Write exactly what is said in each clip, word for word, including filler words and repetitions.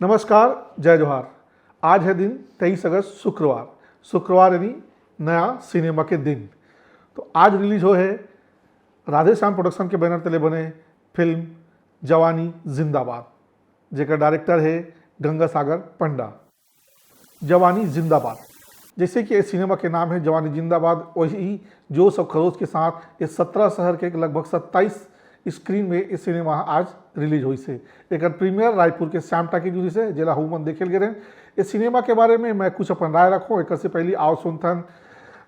नमस्कार, जय जोहार। आज है दिन तेईस अगस्त, शुक्रवार। शुक्रवार यानी नया सिनेमा के दिन। तो आज रिलीज हो है राधे श्याम प्रोडक्शन के बैनर तले बने फिल्म जवानी जिंदाबाद, जेकर डायरेक्टर है गंगा सागर पंडा। जवानी जिंदाबाद, जैसे कि इस सिनेमा के नाम है जवानी जिंदाबाद, वही जोश और खरोश के साथ ये सत्रह शहर के लगभग सत्ताईस स्क्रीन में ये सिनेमा आज रिलीज होइस हे। एकर प्रीमियर रायपुर के श्याम टाकीज होइस हे, जेला हमन देखे ल गे रहेन। ये सिनेमा के बारे में मैं कुछ अपन राय रखों, एकर से पहले आओ सुनथन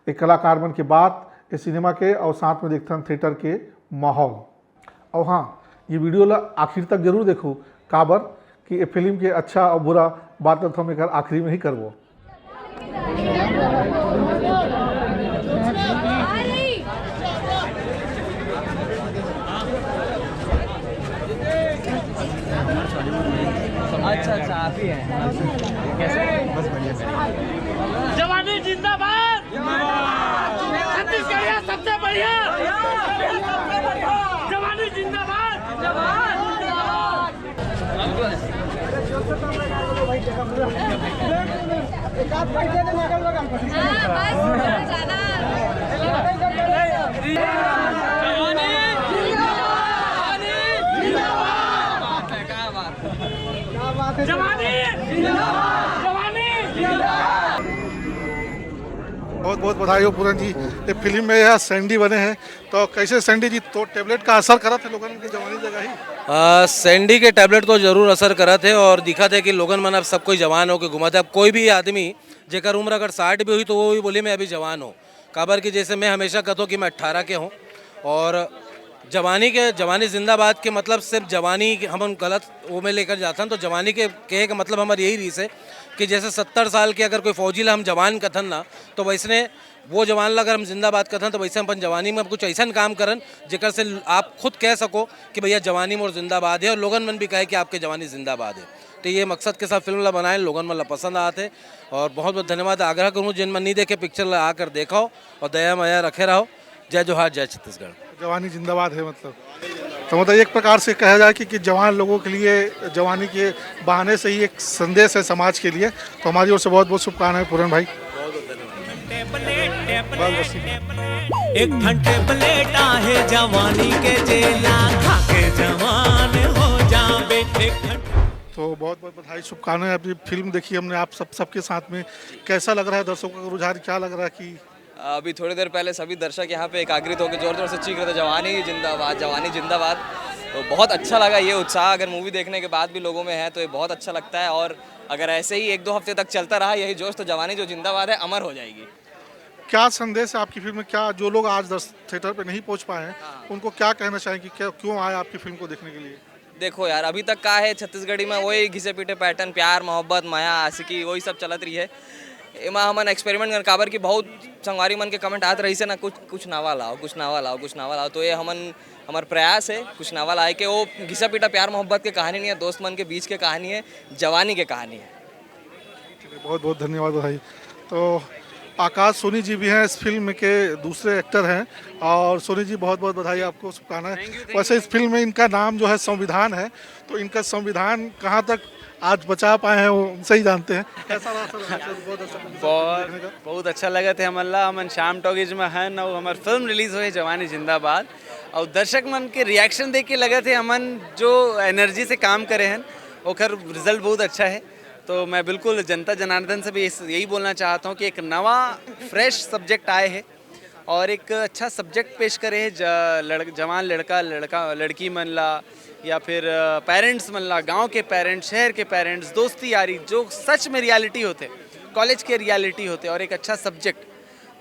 ये कलाकार मन के बात ये सिनेमा के, और साथ में देखथन थिएटर के माहौल। और हाँ, ये वीडियो ला आखिर तक जरूर देखो, काबर कि ये फिल्म के अच्छा और बुरा बात ला तो हम एकर आखिरी में ही करबो। अच्छा, अच्छा, आप ही हैं। कैसे? जवानी जिंदाबाद। छत्तीसगढ़िया सबसे बढ़िया। जवानी जिंदाबाद। जवानी। बहुत बहुत बधाई हो पूरन जी, ये फिल्म में यह सैंडी बने हैं। तो कैसे सैंडी जी, तो टैबलेट का असर करत हे लोगन के जवानी जगाही? आ, सैंडी के टैबलेट तो जरूर असर करत हे और दिखत हे कि लोगन मन अब सब कोई जवान होके घूमत हे। अब कोई भी आदमी जेकर उम्र अगर साठ भी होही तो वो भी बोली मैं अभी जवान हूँ। काबर कि जैसे मैं हमेशा कहता हूँ कि मैं अट्ठारह के हूँ और जवानी के, जवानी जिंदाबाद के मतलब सिर्फ जवानी के हमन गलत वो में लेकर जाथन। तो जवानी के कहे का मतलब हमर यही रहिस हे कि जैसे सत्तर साल के अगर कोई फौजी ला हम जवान कथन ना, तो वैसने वो जवान ला अगर हम जिंदाबाद कथन, तो वैसे हम अपन जवानी में कुछ ऐसन काम करन जेकर से आप खुद कह सको कि भैया जवानी मोर जिंदाबाद हे और लोगन मन भी कहे कि आपके जवानी जिंदाबाद हे। तो ये मकसद के साथ फिल्म ला बनाए, लोगन मन ला पसंद आत हे और बहुत बहुत धन्यवाद। आग्रह करूँ जिन मन नहीं देखे पिक्चर ला आकर देखो और दया मया रखे रहो। जय जोहार, जय छत्तीसगढ़। जवानी जिंदाबाद है मतलब। तो मतलब एक प्रकार से कहा जाए कि, कि जवान लोगों के लिए जवानी के बहाने से ही एक संदेश है समाज के लिए। तो हमारी ओर से बहुत बहुत शुभकामनाएं पूरन भाई। बस, बस। एक ठन टैबलेट आहे जवानी के, जेला खा के जवान हो जाबे। एक ठन तो बहुत बहुत बधाई, शुभकामनाएं। अभी फिल्म देखी हमने आप सब, सबके साथ में, कैसा लग रहा है दर्शकों का रुझान, क्या लग रहा है कि अभी थोड़ी देर पहले सभी दर्शक यहाँ पे एकाग्रित होकर जोर जोर से चीख रहे थे, "जवानी जिंदाबाद, जवानी जिंदाबाद।" तो बहुत अच्छा लगा ये उत्साह, अगर मूवी देखने के बाद भी लोगों में है तो ये बहुत अच्छा लगता है। और अगर ऐसे ही एक दो हफ्ते तक चलता रहा यही जोश, तो जवानी जो जिंदाबाद है, अमर हो जाएगी। क्या संदेश है आपकी फिल्म में? क्या जो लोग आज दर्श-, थिएटर पे नहीं पहुंच पाए हैं, हाँ। उनको क्या कहना चाहेंगे? क्या, क्यों आए आपकी फिल्म को देखने के लिए? देखो यार, अभी तक का है छत्तीसगढ़ी में वही घिसे पीटे पैटर्न, प्यार, मोहब्बत, मया, आशिकी, वही सब चलत रही है। एमा हमन एक्सपेरिमेंट कर, काबर कि बहुत संगवारी मन के कमेंट आत रहिस हे ना, "कुछ, कुछ नवा लाओ, कुछ नवा लाओ, कुछ नवा लाओ।" तो ये हमन, हमर प्रयास है, कुछ नवा लाए के। वो घिसा पीटा प्यार मोहब्बत के कहानी नहीं है, दोस्त मन के बीच के कहानी है, जवानी के कहानी है। ठीक है, बहुत बहुत धन्यवाद भाई। तो आकाश सोनी जी भी हैं, इस फिल्म के दूसरे एक्टर हैं। और सोनी जी, बहुत बहुत बधाई आपको, शुभकामनाएं। Thank you, thank you, वैसे इस thank you। फिल्म में इनका नाम जो है संविधान है, तो इनका संविधान कहाँ तक आज बचा पाए हैं, वो उनसे ही जानते हैं। कैसा रहा सर, बहुत अच्छा बहुत, देखने का। बहुत अच्छा लगा थे हमन ला, हमन श्याम टॉकीज में हन और हमर फिल्म रिलीज होए जवानी जिंदाबाद, और दर्शक मन के रिएक्शन देख के लगा थे हमन जो एनर्जी से काम करे हैं, ओकर रिजल्ट बहुत अच्छा है। तो मैं बिल्कुल जनता जनार्दन से भी इस, यही बोलना चाहता हूँ कि एक नवा फ्रेश सब्जेक्ट आए है और एक अच्छा सब्जेक्ट पेश करे है ज-, लड़-, जवान लड़का, लड़का, लड़की मन ला या फिर, अ, पेरेंट्स मन ला, गांव के पेरेंट्स, शहर के पेरेंट्स, दोस्ती यारी जो सच में रियलिटी होते, कॉलेज के रियलिटी होते और एक अच्छा सब्जेक्ट,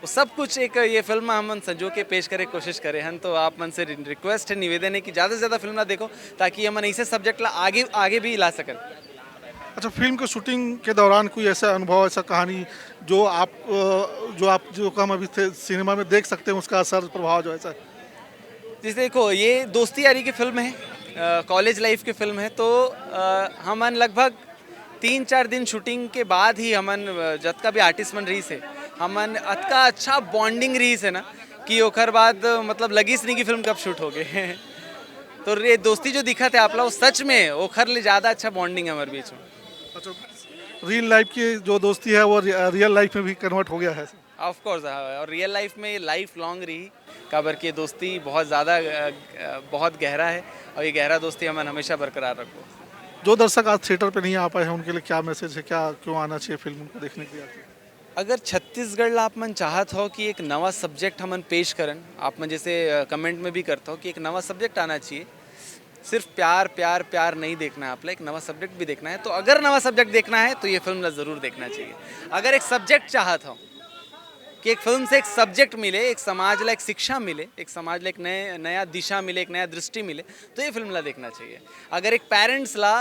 वो सब कुछ एक ये फिल्म में हमन संजो के पेश करे कोशिश करे हन। तो आप मन से रि-, रिक्वेस्ट है, निवेदन है कि ज़्यादा से ज़्यादा फिल्म ला देखो, ताकि हमन ऐसे सब्जेक्ट ला आगे, आगे भी ला सकन। अच्छा, फिल्म के शूटिंग के दौरान कोई ऐसा अनुभव, ऐसा कहानी जो आप, अ, जो आप, जो हम अभी थे-, सिनेमा में देख सकते हैं, उसका असर, प्रभाव जो ऐसा है? जैसे देखो, ये दोस्ती यारी की फिल्म है, अ, कॉलेज लाइफ की फिल्म है, तो, अ, हमन लगभग तीन चार दिन शूटिंग के बाद ही हमन, अ, जतका भी आर्टिस्ट मन रहिस हे, हमन अतका अच्छा बॉन्डिंग रहिस हे ना कि ओकर बाद, अ, मतलब लगिस नहीं कि फिल्म कब शूट हो गए। तो ये दोस्ती जो दिखत हे आप ला, वो सच में ओखर ले ज़्यादा अच्छा बॉन्डिंग है हमारे बीच में। रियल लाइफ की जो दोस्ती है वो रियल लाइफ में भी कन्वर्ट हो गया है? ऑफ कोर्स, हाँ। और रियल लाइफ में लाइफ लॉन्ग रही, काबर के दोस्ती बहुत ज़्यादा अ, अ, बहुत गहरा है, और ये गहरा दोस्ती हमन हमेशा बरकरार रखो। जो दर्शक आज थिएटर पे नहीं आ पाए हैं उनके लिए क्या मैसेज है, क्या क्यों आना चाहिए फिल्म को देखने के लिए? अगर छत्तीसगढ़ ला आप मन चाहत हो कि एक नवा सब्जेक्ट हमन पेश करन, आप मन जैसे कमेंट में भी करता हो कि एक नवा सब्जेक्ट आना चाहिए, सिर्फ प्यार प्यार प्यार नहीं देखना है, आप ला एक नवा सब्जेक्ट भी देखना है। तो अगर नवा सब्जेक्ट देखना है तो ये फिल्म ला ज़रूर देखना चाहिए। अगर एक सब्जेक्ट चाहत हो कि एक फिल्म से एक सब्जेक्ट मिले, एक समाज ला एक शिक्षा मिले, एक समाज ला एक नए नया दिशा मिले, एक नया दृष्टि मिले, तो ये फिल्म ला देखना चाहिए। अगर एक पेरेंट्स ला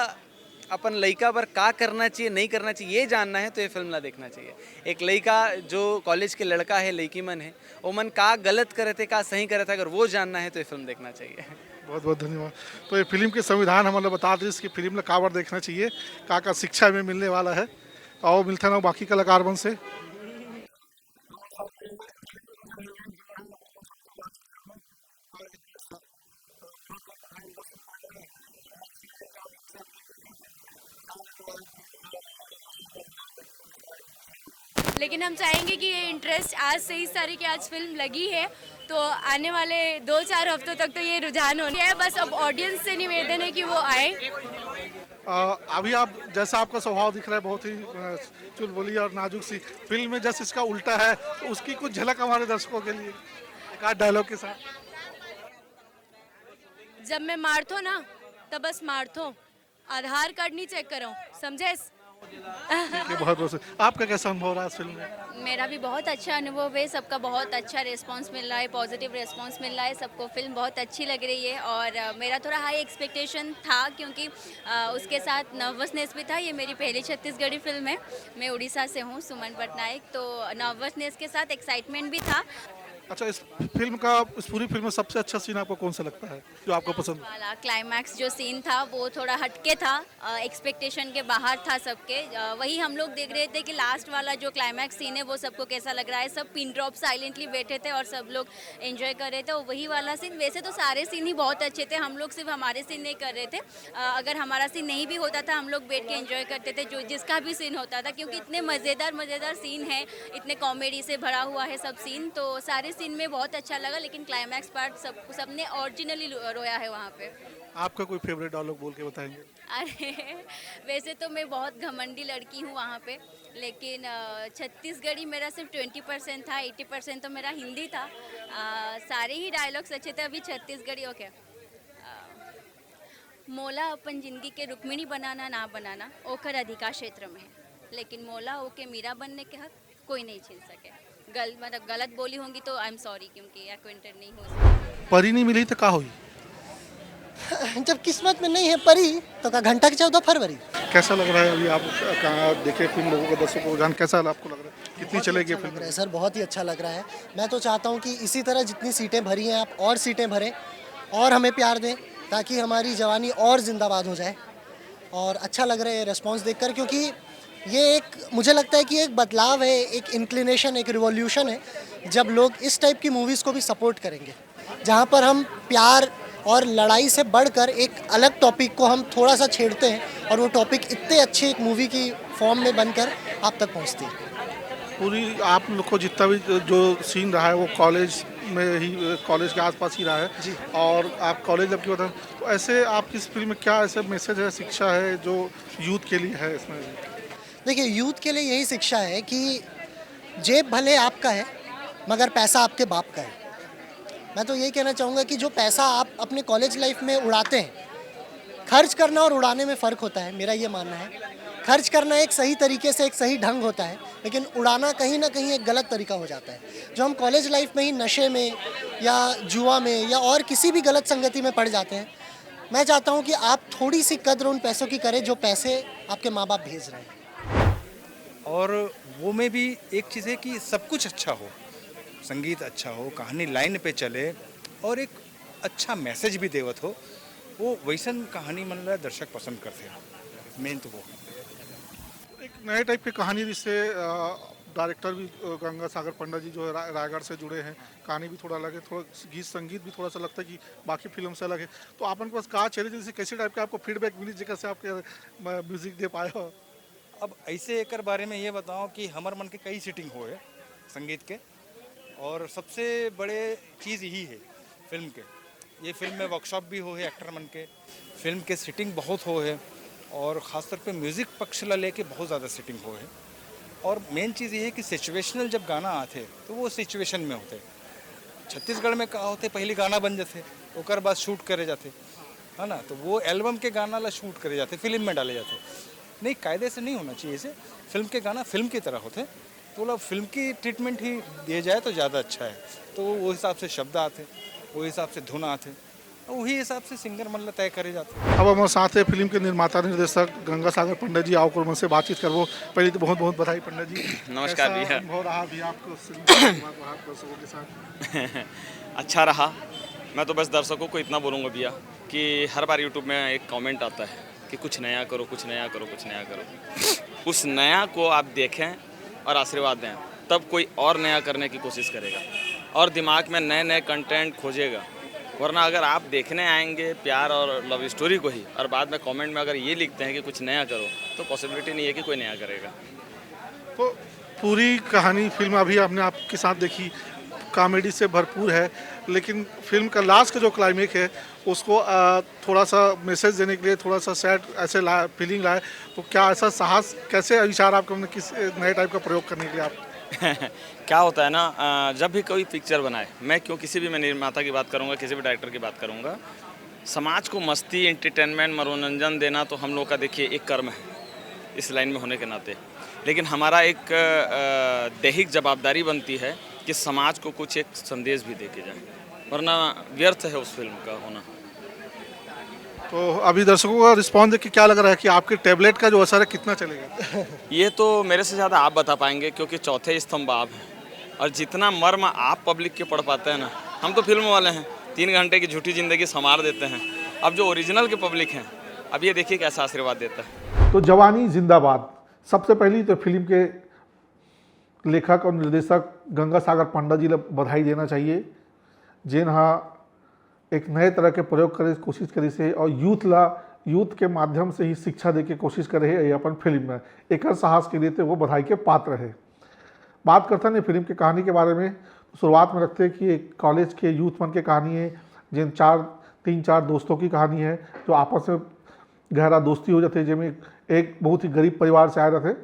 अपन लइका बर का करना चाहिए, नहीं करना चाहिए, ये जानना है तो ये फिल्म ला देखना चाहिए। एक लइका जो कॉलेज के लड़का है, लइकी मन है, ओमन का गलत करे थे, का सही करे थे, अगर वो जानना है तो ये फिल्म देखना चाहिए। बहुत बहुत धन्यवाद। तो ये फिल्म के संविधान हमन ला बता दिस कि फिल्म ला काबर देखना चाहिए, का का शिक्षा में मिलने वाला है। तो आओ मिलते हैं ना बाकी कलाकार मन से। लेकिन हम चाहेंगे कि ये इंटरेस्ट आज से इस तरीके आज फिल्म लगी है, तो आने वाले दो चार हफ्तों तक तो ये रुझान होने है। बस अब ऑडियंस से निवेदन है कि वो आए। अ, अभी आप जैसा आपका स्वभाव दिख रहा है बहुत ही अ, चुलबुली और नाजुक सी, फिल्म में जस्ट इसका उल्टा है, तो उसकी कुछ झलक हमारे दर्शकों के लिए एक आध डायलॉग के साथ। जब मैं मारथो ना, तब बस मारथो, आधार कार्ड नहीं चेक करो, समझे? ठीक है, बहुत बहुत शुक्रिया। आपका कैसा अनुभव रहा इस फिल्म में? मेरा भी बहुत अच्छा अनुभव है। सबका बहुत अच्छा रिस्पांस मिल रहा है, पॉजिटिव रिस्पांस मिल रहा है सबको। फिल्म बहुत अच्छी लग रही है और अ, मेरा थोड़ा हाई एक्सपेक्टेशन था, क्योंकि अ, उसके साथ नर्वसनेस भी था। ये मेरी पहली छत्तीसगढ़ी फिल्म है। मैं उड़ीसा से हूँ, सुमन पटनायक। तो नर्वसनेस के साथ एक्साइटमेंट भी था। अच्छा, इस फिल्म का, इस पूरी फिल्म में सबसे अच्छा सीन आपको कौन सा लगता है, जो आपको पसंद? वाला क्लाइमैक्स जो सीन था, वो थोड़ा हटके था, एक्सपेक्टेशन के बाहर था सबके। अ, वही हम लोग देख रहे थे कि लास्ट वाला जो क्लाइमैक्स सीन है, वो सबको कैसा लग रहा है। सब पिन ड्रॉप साइलेंटली बैठे थे और सब लोग एंजॉय कर रहे थे। और वही वाला सीन, वैसे तो सारे सीन ही बहुत अच्छे थे, हम लोग सिर्फ हमारे सीन नहीं कर रहे थे। अ, अगर हमारा सीन नहीं भी होता था, हम लोग बैठ के एंजॉय करते थे जो जिसका भी सीन होता था, क्योंकि इतने मज़ेदार मज़ेदार सीन है, इतने कॉमेडी से भरा हुआ है सब सीन। तो सारे सीन में बहुत अच्छा लगा, लेकिन क्लाइमैक्स पार्ट सब सबने ओरिजिनली रोया है वहाँ पे। आपका कोई फेवरेट डायलॉग बोल के बताएंगे? अरे, वैसे तो मैं बहुत घमंडी लड़की हूँ वहाँ पे, लेकिन अ, छत्तीसगढ़ी मेरा सिर्फ ट्वेंटी परसेंट था, एटी परसेंट तो मेरा हिंदी था। अ, सारे ही डायलॉग्स अच्छे थे। अभी छत्तीसगढ़ी, ओके। अ, मोला अपन जिंदगी के रुक्मिणी बनाना ना बनाना, ओकर अधिकार क्षेत्र में है, लेकिन मोला ओके मीरा बनने के हक कोई नहीं छीन सके। गल मतलब गलत बोली होंगी तो आई एम सॉरी, क्योंकि एक्वेंटेड नहीं हो सकती। परी नहीं मिली तो का हुई? जब किस्मत में नहीं है परी, तो का घंटा के चौदह फरवरी। कैसा लग रहा है अभी आप कहाँ देखे फिल्म, लोगों का, दर्शकों का रुझान कैसा आपको लग रहा है, कितनी चलेगी अच्छा लग फिल्म? रहा है सर, बहुत ही अच्छा लग रहा है। मैं तो चाहता हूँ कि इसी तरह जितनी सीटें भरी हैं आप और सीटें भरें और हमें प्यार दें, ताकि हमारी जवानी और जिंदाबाद हो जाए। और अच्छा लग रहा है ये रिस्पॉन्स देखकर, क्योंकि ये एक, मुझे लगता है कि एक बदलाव है, एक इंक्लिनेशन, एक रिवॉल्यूशन है, जब लोग इस टाइप की मूवीज़ को भी सपोर्ट करेंगे, जहाँ पर हम प्यार और लड़ाई से बढ़कर एक अलग टॉपिक को हम थोड़ा सा छेड़ते हैं और वो टॉपिक इतने अच्छे एक मूवी की फॉर्म में बनकर आप तक पहुँचती है। पूरी आप लोग को जितना भी जो सीन रहा है वो कॉलेज में ही, कॉलेज के आसपास ही रहा है। जी। और आप कॉलेज जबकि बता, तो ऐसे आपकी इस फिल्म में क्या ऐसे मैसेज है, शिक्षा है जो यूथ के लिए है इसमें? देखिए, यूथ के लिए यही शिक्षा है कि जेब भले आपका है, मगर पैसा आपके बाप का है। मैं तो यही कहना चाहूँगा कि जो पैसा आप अपने कॉलेज लाइफ में उड़ाते हैं, खर्च करना और उड़ाने में फ़र्क होता है, मेरा ये मानना है। खर्च करना एक सही तरीके से, एक सही ढंग होता है, लेकिन उड़ाना कहीं ना कहीं एक गलत तरीका हो जाता है। जो हम कॉलेज लाइफ में ही नशे में या जुआ में या और किसी भी गलत संगति में पड़ जाते हैं, मैं चाहता हूँ कि आप थोड़ी सी कद्र उन पैसों की करें जो पैसे आपके माँ बाप भेज रहे हैं। और वो में भी एक चीज़ है कि सब कुछ अच्छा हो, संगीत अच्छा हो, कहानी लाइन पे चले और एक अच्छा मैसेज भी देवत हो, वो वैसन कहानी मन ला दर्शक पसंद करते हैं। मेन तो वो है। एक नए टाइप की कहानी, जिससे डायरेक्टर भी अ, गंगा सागर पंडा जी जो है रा, रायगढ़ से जुड़े हैं, कहानी भी थोड़ा अलग है, थोड़ा गीत संगीत भी थोड़ा सा लगता है कि बाकी फिल्म से अलग है। तो आपन के पास का चैलेंज, जैसे कैसे टाइप के आपको फीडबैक मिली जेकर से आपके म्यूजिक दे पाए हो? अब ऐसे एकर बारे में ये बताओ कि हमर मन के कई सिटिंग होए संगीत के, और सबसे बड़े चीज़ यही है फिल्म के। ये फिल्म में वर्कशॉप भी होए एक्टर मन के, फिल्म के सिटिंग बहुत होए, और ख़ासतौर पे म्यूज़िक पक्ष ला लेके बहुत ज़्यादा सिटिंग होए। और मेन चीज़ ये है कि सिचुएशनल जब गाना आथे तो वो सिचुएशन में होथे। छत्तीसगढ़ में का होथे, पहली गाना बन जाथे, ओकर बाद शूट करे जाथे, है ना? तो वो एल्बम के गाना ला शूट करे जाथे, फिल्म में डाले जाथे। नहीं, कायदे से नहीं होना चाहिए इसे। फिल्म के गाना फिल्म की तरह होथे, तो ओला फिल्म की ट्रीटमेंट ही दिए जाए तो ज़्यादा अच्छा है। तो वो हिसाब से शब्द आथे, वो हिसाब से धुन आथे, और वही हिसाब से सिंगर मन ला तय करे जाथे। अब हमारे साथ है फिल्म के निर्माता निर्देशक गंगा सागर पंडित जी, आओ ओकर मन से बातचीत करबो। पहले तो बहुत बहुत बधाई पंडित जी। नमस्कार कैसा भैया। अनुभव रहा अभी आपको फिल्म के बाद वहाँ दर्शकों के साथ? अच्छा रहा। मैं तो बस दर्शकों को इतना बोलूँगा भैया कि हर बार यूट्यूब में एक कमेंट आता है कि कुछ नया करो, कुछ नया करो, कुछ नया करो। उस नया को आप देखें और आशीर्वाद दें, तब कोई और नया करने की कोशिश करेगा और दिमाग में नए नए कंटेंट खोजेगा। वरना अगर आप देखने आएंगे प्यार और लव स्टोरी को ही और बाद में कमेंट में अगर ये लिखते हैं कि कुछ नया करो, तो पॉसिबिलिटी नहीं है कि कोई नया करेगा। तो पूरी कहानी फिल्म अभी आपने आपके साथ देखी, कॉमेडी से भरपूर है, लेकिन फिल्म का लास्ट का जो क्लाइमेक्स है उसको अ, थोड़ा सा मैसेज देने के लिए थोड़ा सा सैड ऐसे ला फीलिंग लाए, तो क्या ऐसा साहस, कैसे विचार आपके मन में किस नए टाइप का प्रयोग करने के लिए आप? क्या होता है ना, अ, जब भी कोई पिक्चर बनाए, मैं क्यों किसी भी, मैं निर्माता की बात करूँगा, किसी भी डायरेक्टर की बात करूँगा, समाज को मस्ती, एंटरटेनमेंट, मनोरंजन देना तो हम लोग का, देखिए, एक कर्म है इस लाइन में होने के नाते। लेकिन हमारा एक अ, दैहिक जवाबदारी बनती है कि समाज को कुछ एक संदेश भी दे के जाए, वरना व्यर्थ है उस फिल्म का होना। तो अभी दर्शकों का रिस्पॉन्स देख के क्या लग रहा है कि आपके टैबलेट का जो असर है कितना चलेगा? ये तो मेरे से ज़्यादा आप बता पाएंगे, क्योंकि चौथे स्तंभ आप हैं और जितना मर्म आप पब्लिक के पढ़ पाते हैं ना, हम तो फिल्म वाले हैं, तीन घंटे की झूठी ज़िंदगी संवार देते हैं। अब जो ओरिजिनल के पब्लिक हैं, अब ये देखिए कैसा आशीर्वाद देता है। तो जवानी जिंदाबाद। सबसे पहली तो फिल्म के लेखक और निर्देशक गंगा सागर पंडा जी ला बधाई देना चाहिए, जेन हा एक नए तरह के प्रयोग करे कोशिश करिस हे और यूथ ला, यूथ के माध्यम से ही शिक्षा दे के कोशिश करे हे ये अपन फिल्म में। एकर साहस के लिए तो वो बधाई के पात्र है। बात करथन ये फिल्म के कहानी के बारे में, शुरुआत में रखते हैं कि एक कॉलेज के यूथ मन के कहानी है, जिन चार, तीन चार दोस्तों की कहानी है जो आपस में गहरा दोस्ती हो जाते हैं, जेमे एक बहुत ही गरीब परिवार से आए रहते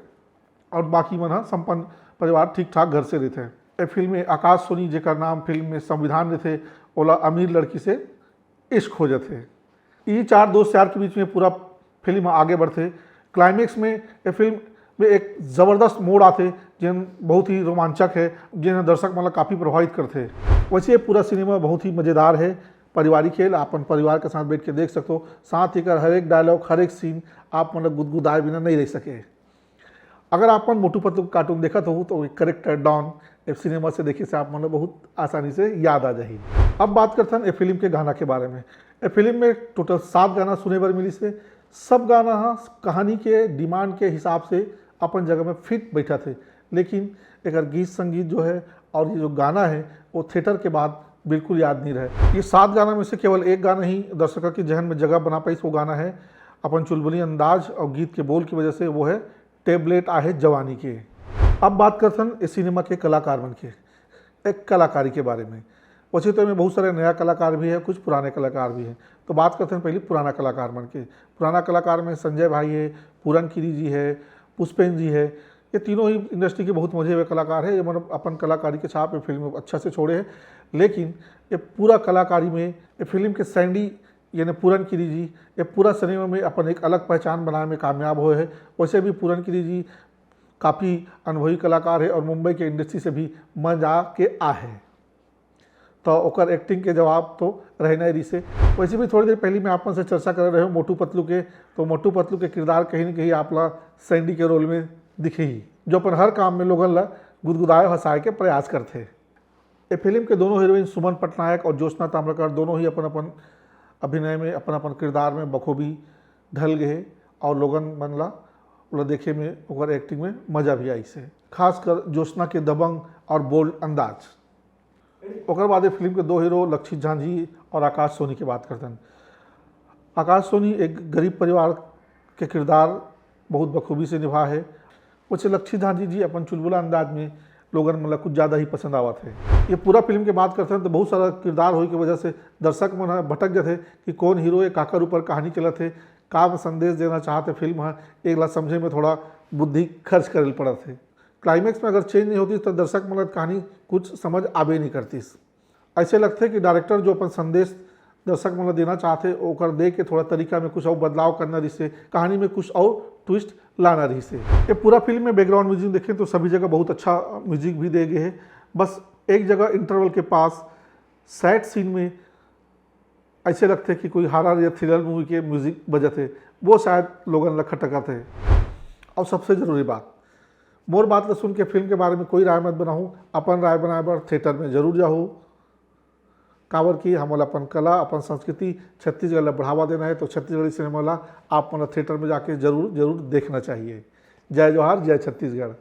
और बाकी मन ह संपन्न परिवार ठीक ठाक घर से रहिथे। ए फिल्म में आकाश सोनी, जेकर नाम फिल्म में संविधान रहिथे, ओला अमीर लड़की से इश्क हो जाथे। ई चार दोस्त यार के बीच में पूरा फिल्म आगे बढ़थे। क्लाइमेक्स में ए फिल्म में एक जबरदस्त मोड़ आथे, जेन बहुत ही रोमांचक है, जेन दर्शक मन ला काफ़ी प्रभावित करथे। वैसे ये पूरा सिनेमा बहुत ही मज़ेदार है, पारिवारिक है, अपन परिवार के साथ बैठ के देख सकते हो। साथ ही कर हर एक डायलॉग, हर एक सीन आप मतलब गुदगुदाए बिना नहीं रह सके। अगर आप मन मोटू पतलू के कार्टून देखत हो तो कैरेक्टर डॉन ए सिनेमा से देखे से आप मन ला बहुत आसानी से याद आ जाही। अब बात करथन ए फिल्म के गाना के बारे में। ए फिल्म में टोटल सात गाना सुने बर मिलिस हे। सब गाना ह कहानी के डिमांड के हिसाब से अपन जगह में फिट बैठत हे, लेकिन एकर गीत संगीत जो है और ये जो गाना है वो थिएटर के बाद बिल्कुल याद नहीं रहे। ये सात गाना में से केवल एक गाना ही दर्शक के जहन में जगह बना पाइस, वो गाना है अपन चुलबुली अंदाज और गीत के बोल की वजह से, वो है टैबलेट आहे जवानी के। अब बात करथन इस सिनेमा के कलाकार मन के। एक कलाकारी के बारे में, वैसे तो एमे बहुत सारे नया कलाकार भी है, कुछ पुराने कलाकार भी हैं। तो बात करथन पहले पुराना कलाकार मन के। पुराना कलाकार में संजय भाई है, पूरन किरी जी है, पुष्पेन जी है, ये तीनों ही इंडस्ट्री के बहुत मजे हुए कलाकार है। ये मतलब अपन कलाकारी के छाप ये फिल्म में अच्छा से छोड़े हैं, लेकिन ये पूरा कलाकारी में ये फिल्म के सैंडी यानी पूरन किरी जी ये पूरा सिनेमा में अपन एक अलग पहचान बनाए में कामयाब हुए हैं। वैसे भी पूरन किरी जी काफ़ी अनुभवी कलाकार है और मुंबई के इंडस्ट्री से भी मंजा के आ है, तो ओकर एक्टिंग के जवाब तो रहना ही रिसे। वैसे भी थोड़ी देर पहले मैं आप मन से चर्चा कर रहे हो मोटू पतलू के, तो मोटू पतलू के किरदार कहीं ना कहीं आप ला सैंडी के रोल में दिखे ही, जो अपन हर काम में लोगन ला गुदगुदाए हंसाए के प्रयास करथे। ए फिल्म के दोनों हीरोइन सुमन पटनायक और ज्योत्सना ताम्रकार दोनों ही अपन अपन अभिनय में, अपन अपन किरदार में बखूबी ढल गए और लोगन मन ला ओला देखे में, ओकर एक्टिंग में मजा भी आइस हे। खासकर ज्योत्सना के दबंग और बोल्ड अंदाज। ओकर बाद ए फिल्म के दो हीरो लक्षित झांझी और आकाश सोनी के बात करथन। आकाश सोनी एक गरीब परिवार के किरदार बहुत बखूबी से निभा हे। वैसे लक्षी धांजी जी अपन चुलबुला अंदाज में लोगन मन ला कुछ ज्यादा ही पसंद आवत हे। ये पूरा फिल्म के बात करथन तो बहुत सारा किरदार होए के वजह से दर्शक मन ह भटक जाथे कि कौन हीरो हे, काकर ऊपर कहानी चलत हे, का संदेश देना चाहत हे फिल्म ह, एक ला समझे में थोड़ा बुद्धि खर्च करे ल पड़त हे। क्लाइमैक्स में अगर चेंज नहीं होती तो दर्शक मन ला कहानी कुछ समझ आबे नहीं करतीस। ऐसे लगथे कि डायरेक्टर जो अपन संदेश दर्शक मन ला देना चाहथे, ओकर दे के थोड़ा तरीका में कुछ और बदलाव करना रहिसे, कहानी में कुछ और ट्विस्ट लाना रहिसे। ये पूरा फिल्म में बैकग्राउंड म्यूजिक देखें तो सभी जगह बहुत अच्छा म्यूजिक भी दे गए है। बस एक जगह इंटरवल के पास सैड सीन में ऐसे लगथे कि कोई हॉरर या थ्रिलर मूवी के म्यूजिक बजत है, वो शायद लोगन ला खटकत है। और सबसे जरूरी बात, मोर बात ला सुन के फिल्म के बारे में कोई राय मत बनाहू, अपन राय बनाए बर थिएटर में जरूर जाहू। काबर कि हमन ला अपन कला, अपन संस्कृति, छत्तीसगढ़ ला बढ़ावा देना है, तो छत्तीसगढ़ी सिनेमा ला आप मन ला थिएटर में जाके जरूर, जरूर देखना चाहिए। जय जोहार, जय छत्तीसगढ़।